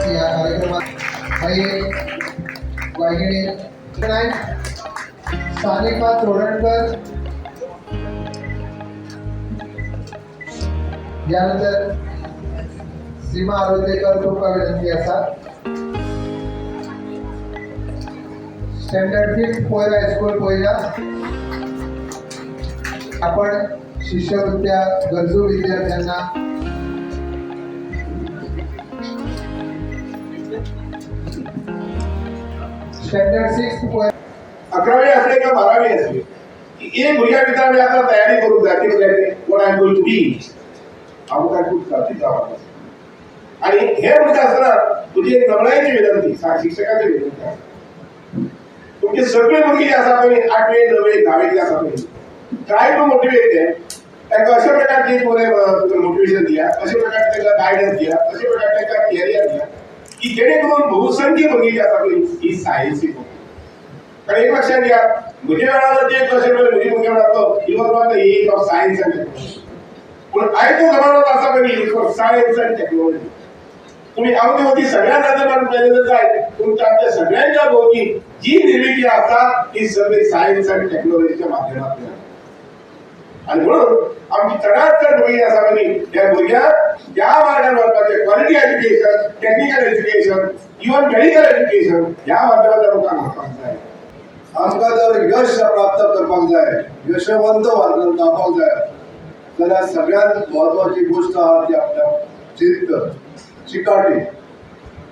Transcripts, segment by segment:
या कार्यक्रमात वाहिनी सानिका तोरणकर, यानंतर सीमा आरोग्यकर तुमकां विनंती आसा. Standard fifth Poyra high school Poyra. आपण शिष्यवृत्त्या गरजू विद्यार्थ्यांना स्टँडर्ड 6 पोयरा 11वी असले किंवा 12वी असले की एक भुरग्या भितर आमी आतां तयारी करूंक जाय की what I am going to be, हांव मुखार खूब जावपाक. आनी हे म्हणटा आसतना म्हजी एक नमळायेची विनंती, शिक्षकाची विनंती आसा, तुमची सगळीं भुरगीं जी आसा पळय 8वे 9वे 10वे जी आसा पळय, ट्राय टू मोटिवेट ते, तांकां अशा प्रकारची मोटिवेशन दिया, अशा प्रकारचे तांकां गायडन्स दिया, अशा प्रकारचे तांकां कॅरियर दिया की जेणे करून बहुसंख्य भुरगीं जी आसा पळय ही सायन्सीक. कारण एक लक्षात घ्या, म्हज्या वेळार जे कशें पळय म्हजी भुरग्यां म्हणटा he was not the age of science and technology, पूण आयचो जमानो आसा पळय फॉर सायन्स अँड टेक्नॉलॉजी. तुमी अवती सगळ्या नजर पळयलें जर जायत तुमच्या आमच्या सगळ्यांच्या भोवती जी निर्मिती आसा ती सगळी सायन्स आनी टेक्नॉलॉजीच्या माध्यमांतल्यान. आनी म्हणून आमची चडात चड भुरगीं आसा पळय ह्या भुरग्यांक त्या मार्गान व्हरपाचें, quality education, technical education, even medical education ह्या माध्यमांतल्यान आमकां व्हरपाक जाय. आमकां जर यश प्राप्त करपाक जाय, यशवंत जावपाक जाय जाल्यार सगळ्यांत म्हत्वाची गोश्ट आहा ती आपल्या चिंत, चिकाटी.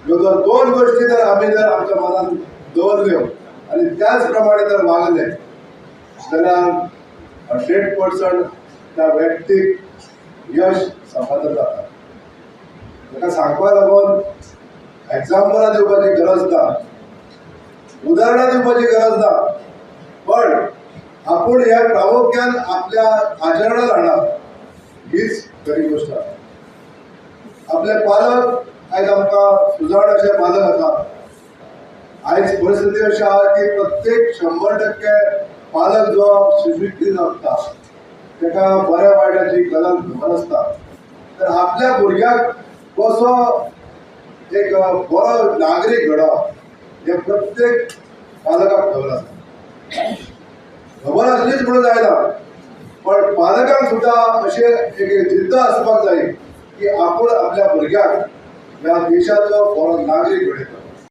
ह्यो जर दोन गोश्टी जर आमी जर आमच्या मनान दवरल्यो आनी त्याच प्रमाणे जर वागले जाल्यार 100% त्या व्यक्तीक यश संपादन जाता. ताका सांगपा लागून एग्जाम्पलां दिवपाची गरज ना, उदाहरणां दिवपाची गरज ना, पण आपूण ह्या प्रामुख्यान आपल्या आचरणांत हाडप हीच खरी गोश्ट आसा. आपले पालक आयज आमकां सुजाण अशे पालक आसा. आयज परिस्थिती अशी आहा की प्रत्येक 100% पालक जो शिक्षीत आसता ताका बऱ्या वायटाची गजाल खबर आसता. तर आपल्या भुरग्याक कसो एक बरो नागरीक घडोवप हें प्रत्येक पालकाक खबर आसता. खबर आसलीच म्हणून जायना, पण पालकांक सुद्दां अशें एक जिद्द आसपाक जाय की आपूण आपल्या भुरग्याक ह्या देशाचो बरो नागरीक घडयता.